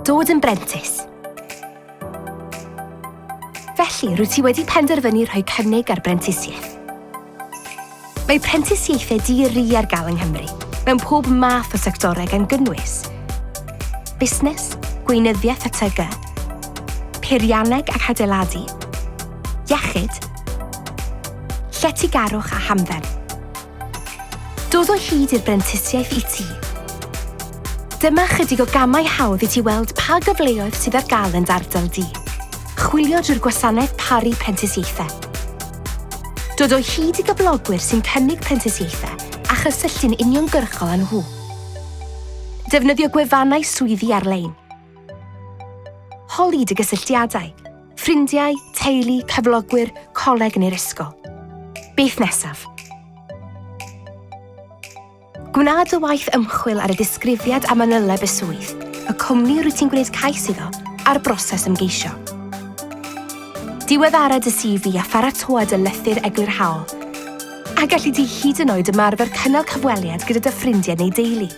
Dod yn brentis. Felly, rwyt ti wedi penderfynu rhoi cynnig ar brentisiaeth. Mae prentisiaethau di-ri ar gael yng Nghymru, mewn pob math o sectorau gan gynnwys busnes, gweinyddiaeth a TG, peirianneg ac adeiladu, iechyd, lletygarwch a hamdden. Dod o hyd i'r brentisiaeth i ti. Dyma chydig o gamau hawdd i ti weld pa gyfleoedd sydd ar gael yn dy ardal di. Chwilio drwy'r gwasanaeth paru prentisiaethau. Dod o hyd i gyflogwyr sy'n cynnig prentisiaethau a chysylltu'n uniongyrchol â nhw. Defnyddio gwefannau swyddi ar-lein. Holi dy gysylltiadau, ffrindiau, teulu, cyflogwyr, coleg neu'r ysgol. Beth nesaf? Gwna dy waith ymchwil ar y disgrifiad a manyleb y swydd, y cwmni rwyt ti'n gwneud cais iddo, a'r broses ymgeisio. Diweddara dy CV a pharatoa dy lythyr eglurhaol. A galli di hyd yn oed ymarfer cynnal cyfweliad gyda dy ffrindiau neu deulu.